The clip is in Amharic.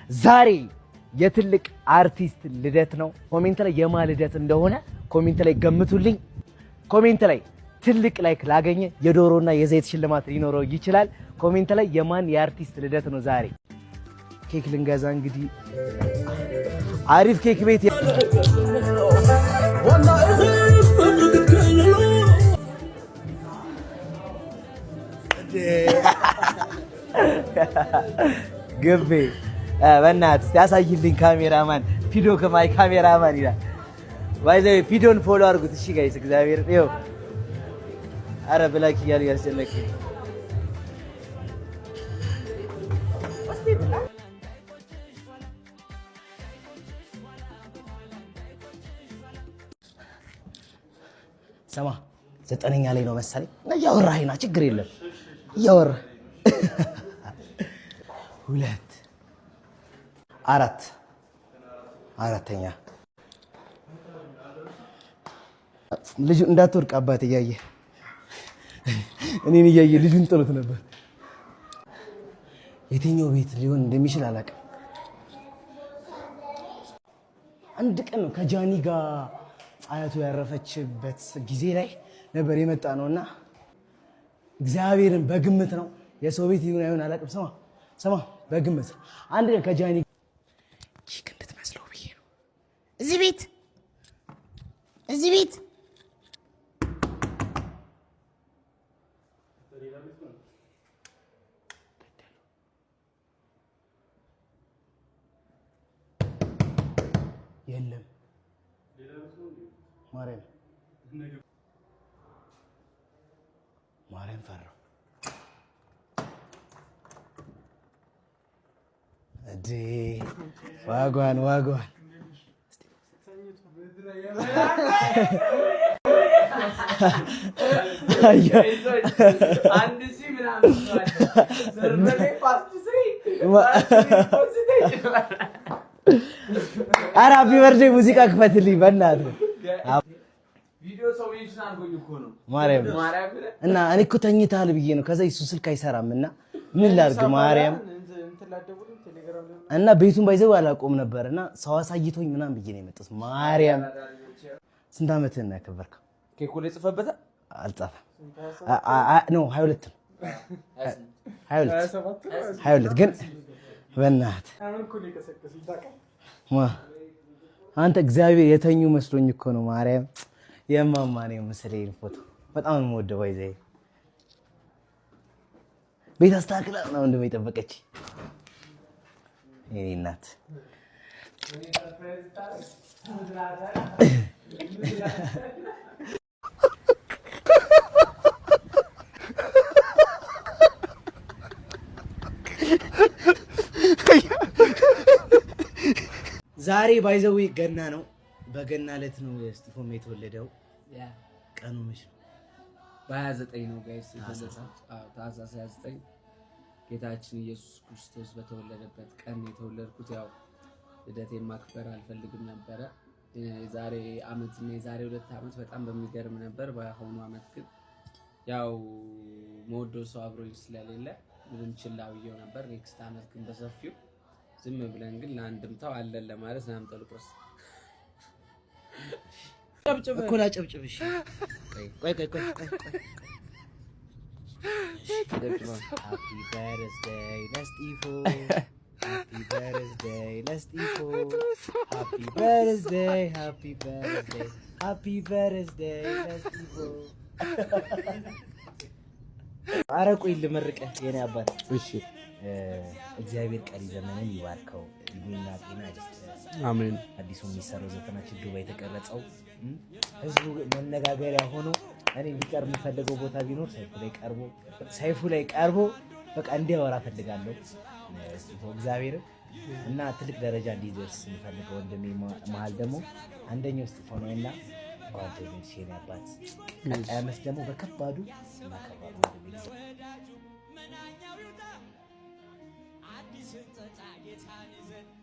ዛሬ የትልቅ አርቲስት ልደት ነው። Comment ላይ የማን ልደት እንደሆነ comment ላይ ገምቱልኝ። Comment ላይ ትልቅ like ላገኘ የዶሮና የዘይት ሽልማት ሊኖረው ይችላል። Comment ላይ የማን የአርቲስት ልደት ነው ዛሬ? ኬክ ልንገዛ እንግዲህ አሪፍ ኬክ ቤት። ግቤ በእናትህ እስኪ አሳይልኝ ካሜራማን። ፊዶ ከማይ ካሜራማን ይላል። By the way ፊዶን follow አድርጉት። እሺ guys፣ እግዚአብሔር ይኸው። አረ ብላክ እያሉ ያስጨነቀኝ። ስማ፣ 9ኛ ላይ ነው መሰለኝ። እያወራኸኝ ና፣ ችግር የለም እያወራህ። ሁለት፣ አራት፣ አራተኛ። ልጁ እንዳትወድቅ አባት እያየ፣ እኔን እያየ ልጁን ጥሎት ነበር። የትኛው ቤት ሊሆን እንደሚችል አላውቅም። አንድ ቀን ነው ከጃኒ ጋር አያቱ ያረፈችበት ጊዜ ላይ ነበር የመጣ ነው እና እግዚአብሔርን በግምት ነው፣ የሰው ቤት ይሁን አይሁን አላውቅም። ስማ ስማ፣ በግምት አንድ ቀን ከጃኒ ኬክ እንድትመስለው ብዬ ነው። እዚህ ቤት፣ እዚህ ቤት። የለም። ማርያም ማርያም ፈራሁ። እዴ wagwan wagwan። ኧረ happy birthday ሙዚቃ ክፈትልኝ በእናትህ። ማርያም እና እኔ እኮ ተኝተሃል ብዬ ነው። ከዛ የሱ ስልክ አይሰራም እና ምን ላድርግ ማርያም እና ቤቱን ባይዘው አላቆም ነበር እና ሰው አሳይቶኝ ምናምን ብዬ ነው የመጣሁት። ማርያም፣ ስንት ዓመትህን ነው ያከበርከው? ኬኩ ላይ ጽፈበታል? አልጻፈም። No፣ 22 ነው፣ 22፣ 22። ግን በእናትህ አንተ እግዚአብሔር የተኙ መስሎኝ እኮ ነው። ማርያም፣ የማማ ነው ምስል ፎቶ በጣም ነው የምወደው። ባይዘ ቤት አስተካክላ ነው እንደው የጠበቀች የእኔ እናት። ዛሬ by the way ገና ነው። በገና ዕለት ነው እስጢፎም የተወለደው። ቀኑ መች ነው? በ29 ነው guys የተወለድኩት። ታህሳስ 29 ጌታችን ኢየሱስ ክርስቶስ በተወለደበት ቀን የተወለድኩት። ያው ልደቴን ማክበር አልፈልግም ነበረ። የዛሬ አመት እና የዛሬ 2 ዓመት በጣም በሚገርም ነበር። በአሁኑ አመት ግን ያው መወደው ሰው አብሮኝ ስለሌለ ምንም ችላ ብዬው ነበር። Next አመት ግን በሰፊው ዝም ብለን ግን ለአንድምታው አለን ለማለት ናምጠልቆስ እኮ ላጨብጭብ። እሺ ቆይ ቆይ ቆይ ቆይ ቆይ። Happy birthday ለስጢፎ፣ happy birthday ለስጢፎ፣ happy birthday፣ happy birthday፣ happy birthday ለስጢፎ። ኧረ ቆይ ልመርቅህ የኔ አባት። እሺ። እግዚአብሔር ቀሪ ዘመንን ይባርከው፣ እድሜና ጤና ይስጥህ። አሜን። አዲሱ የሚሰራው ዘፈናችን ዱባይ የተቀረጸው ህዝቡ መነጋገሪያ ሆኖ እኔ እንዲቀርብ የምፈልገው ቦታ ቢኖር ሰይፉ ላይ ቀርቦ በቃ እንዲያወራ ፈልጋለሁ። እስጢፎ እግዚአብሔርን እና ትልቅ ደረጃ እንዲደርስ የምፈልገው ወንድሜ መሀል ደግሞ አንደኛው እስጢፎ ነው እና ጓደኞች የኔ አባት ቀጣይ ዓመት ደግሞ በከባዱ እናከብራለን ወንድሜ። አዲስን ጠጣ ጌታን ይዘን።